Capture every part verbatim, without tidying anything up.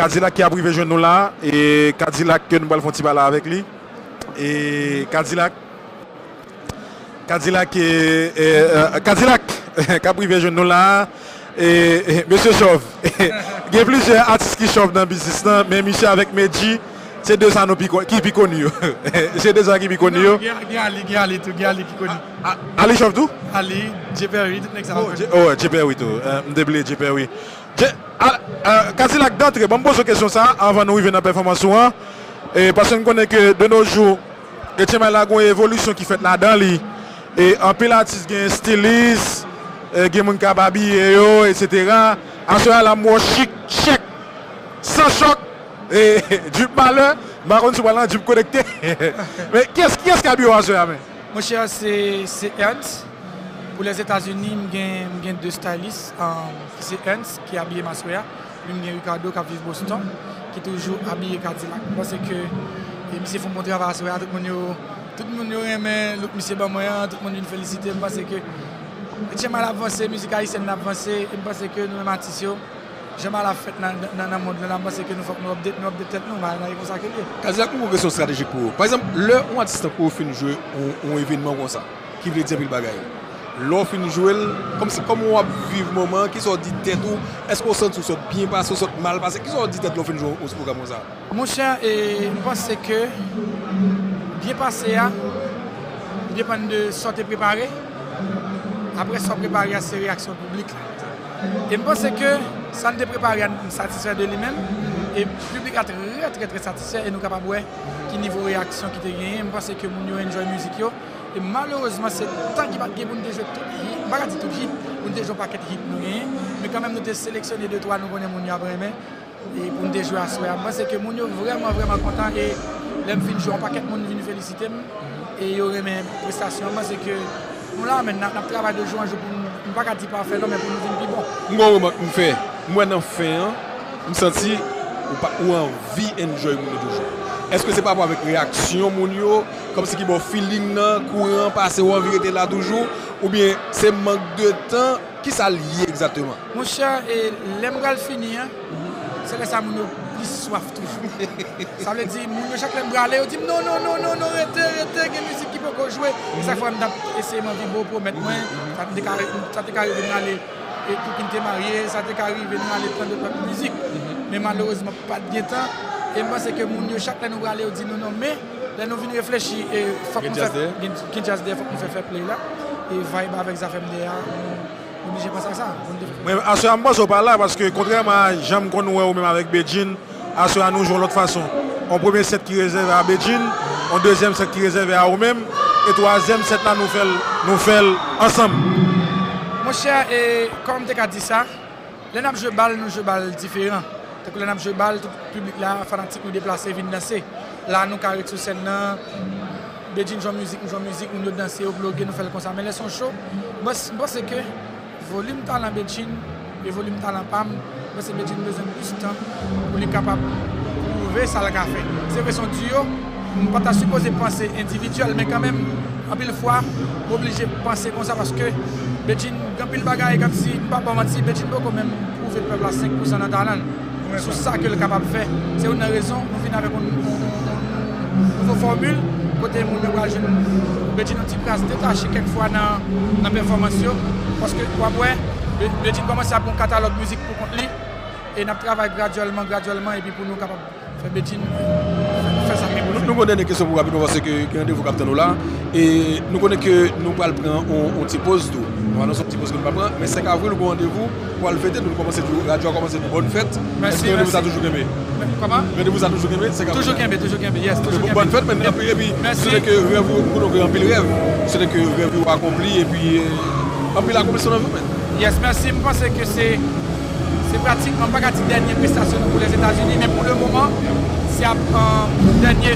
Kadilak ki ap rive jwenn nou la, e Kadilak ke nou pral fè yon ti pale avèk li. E Kadilak, Kadilak, e, e, e, Kadilak k ap rive jwenn nou la, e, e, mesye chòv. Gen plizyè atis ki chòv nan biznis lan, men misye avèk Medjy, se de sa nou pi ko-, ki pi koni yo. Se de sa ki pi koni yo. Gen, gen Ali, gen Ali tou, gen Ali ki koni. A-, Ali chòv tou? Ali, Dje Perry, tout nèg sa yo. Oh, Dje-, oh, Dje Perry tou. Eh, m te bliye Dje Perry. Dje-, a-, eh, Kadilak, dantre, ban m poze w kesyon sa a, anvan nou rive nan pèfòmans ou an. E, paske n konnen ke de nos jours, Etchenmay la gen yon evolisyon ki fèt ladan li. E anpil atis gen estilis, e, gen moun k ap abiye yo, etsetera. Aswè a la, m wè w chik, chèk, san chòk, e, jip malè. M pa konn si w pral nan jip konekte. Men kiyès, kiyès k abiye w aswè a, men? Monchè, se, se Ernst. Pou Lèzetazini, m gen, m gen de stylist, um, ki se Ernst, ki abiye m aswè a. Epi m gen Ricardo k ap viv Boston, ki toujou abiye Kadilak. M panse ke, e, misye fè yon bon travay aswè a. Tout moun yo, tout moun yo renmen look misye ban mwen an. Tout moun vin felisite. M panse ke Etchenmay la ap vanse, mizik ayisyèn nan ap vanse. E m panse ke nou menm atis yo, jan bagay la ap fèt nan, nan, nan mond lan, m panse ke nou fòk nou update, nou update tèt nou. Bagay la e konsa ke l ye. Kadilak, mwen gen yon kesyon estratejik pou ou. Pa egzanp, lè yon atis tankou w fin jwe yon, yon evènman konsa, ki vle di anpil bagay. Lè w fin jwe l, kòmsi, kòman w ap viv moman an, kisa w di tèt ou? Èske w santi w sot byen pase, w sot mal pase? Kisa w di tèt lè w fin jwe yon ti pwogram konsa? Monchè, e, m panse ke byen pase a, li depann de sa w te prepare. Apre sa w prepare a, se reyaksyon piblik la. E m panse ke sa n te prepare a, m satisfè de li menm. E piblik la trè, trè, trè satisfè. E nou kapab wè ki nivo reyaksyon ki te genyen. M panse ke moun yo enjoy mizik yo. E malerezman, se tan ki pa t gen pou n te jwe tout hit, m pa ka di tout hit, pou n te jwe yon pakèt hit nou genyen, men kanmenm nou te seleksyone de twa nou konnen moun yo ap renmen, e pou n te jwe aswè a. M panse ke moun yo vrèman, vrèman kontan, e lè m fin jwe, yon pakèt moun vin felisite m, e yo renmen prestasyon an. M panse ke nou la, men n ap, n ap travay de jou an jou pou n, m pa ka di pafè non, men pou nou vin pi bon. M gen yon remak m fè. M wè nan fen an, m santi ou pa, ou anvi enjoy moun yo toujou. Èske se pa rapò avèk reyaksyon moun yo, kòmsi ki ba w feeling nan, kouran an pase, ou anvi rete la toujou, oubyen se mank de tan, kisa l ye egzakteman? Monchè, e, lè m pral fini an, se lè sa moun yo plis swaf toujou. Sa vle di, moun yo chak lè m prale, yo di m, "Non, non, non, non, non, rete, rete, gen mizik ki poko jwe." E sa fè m t ap eseye m anvi ba w pwomèt mwen, sa te ka, sa te ka rive m ale, e pou ki m te marye, sa te ka rive nou ale tann lòt mizik. Men malerezman, pa t gen tan. E m panse ke moun yo, chak lè nou prale, yo di nou non. Men, lè nou vin reflechi, e fòk nou fè, gen, gen djaz dèyè, fòk nou fè fair play la. E vibe avèk Zafèm dèyè a, nou, nou oblije panse a sa. Pou nou te fè. Men, aswè a, m panse w pa la, paske kontrèman a jan m konn wè ou menm avèk Bedjine, aswè a, nou jwe yon lòt fason. Yon premye sèt ki rezève a Bedjine, yon dezyèm sèt ki rezève a ou menm, e twazyèm sèt la, nou fè l, nou fè l ansanm. Monchè, e kòman m te ka di sa? Lè n ap jwe bal, nou jwe bal diferan. Tankou lè n ap jwe bal, tout piblik la, fanatik nou deplase vin danse. La, nou ka ret sou sèn nan, Bedjine jwe yon mizik, m jwe yon mizik, moun yo danse, yo ploge, nou fè l konsa. Men lè se yon cho, m panse, m panse ke volim talan Bedjine e volim talan pa m, m panse Bedjine bezwen plis tan pou li kapab pwouve sa l ka fè. Se vre, se yon duo, m pa ta sipoze panse endividyèl, men kanmenm, anpil fwa, m oblije panse konsa paske Bedjine gen anpil bagay, kòmsi, m p ap ba w manti, Bedjine poko menm pwouve pèp la senk pousan nan talan l. Sou sa ke l kapab fè. Se youn nan rezon nou vin avèk yon, yon, yon, yon nouvo fòmil, kote moun yo pral jwenn Bedjine yon ti kras detache kèk fwa nan, nan pèfòmans yo. Paske w ap wè, Be-, Bedjine kòmanse ap gen yon katalòg mizik pou kont li, e n ap travay gradyèlman, gradyèlman, epi pou nou kapab fè Bedjine fè, fè sa k enposib. Nou, nou gon dènye kesyon pou rapid, paske gen randevou k ap tann nou la. E nou konnen ke nou pral pran yon, yon ti poz tou. Nou anonse yon ti poz ke nou pral pran, men senk avril, nou gon randevou pou al fete, nou kòmanse di w, radyo a kòmanse di w bòn fèt. Mèsi, mèsi. Èske randevou sa toujou kenbe? Kòman? Randevou sa toujou kenbe, senk avril? Toujou kenbe, toujou kenbe, yes, toujou kenbe. Bòn fèt, men epi, epi, swete ke rèv ou, nou gen anpil rèv. Swete ke rèv ou akonpli, epi, eh, anpil akonplisman nan vi w, men. Yes, mèsi. M panse ke se Se pratikman, m pa ka di dènye prestasyon nou pou Lèzetazini, men pou le moman, se ap, euh, dènye,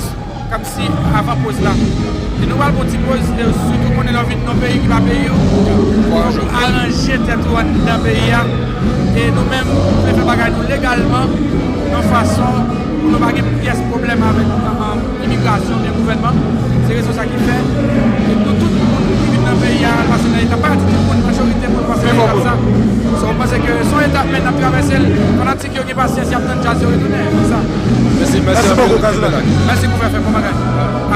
kòmsi avan poz la. E nou pral pran ti poz, e sitou konnen lè w vin nan yon peyi ki pa peyi w, fò w aranje tèt ou anndan peyi a. E nou menm, nou vle fè bagay nou legalman, nan yon fason pou nou pa gen pyès pwoblèm avèk, euh, imigrasyon oubyen gouvènman. Se rezon sa ki fè nou tout moun ki vin nan peyi a, pase nan etap, pa di tout moun, majorite moun pase nan etap sa. So, Mwen panse ke se yon etap, men n ap travèse l. Fanatik yo gen pasyans, y ap tann djaz yo retounen. Se sa. Mèsi, mèsi Mèsi anpil. bokou, Kazla. Mèsi pou fè fè bon bagay.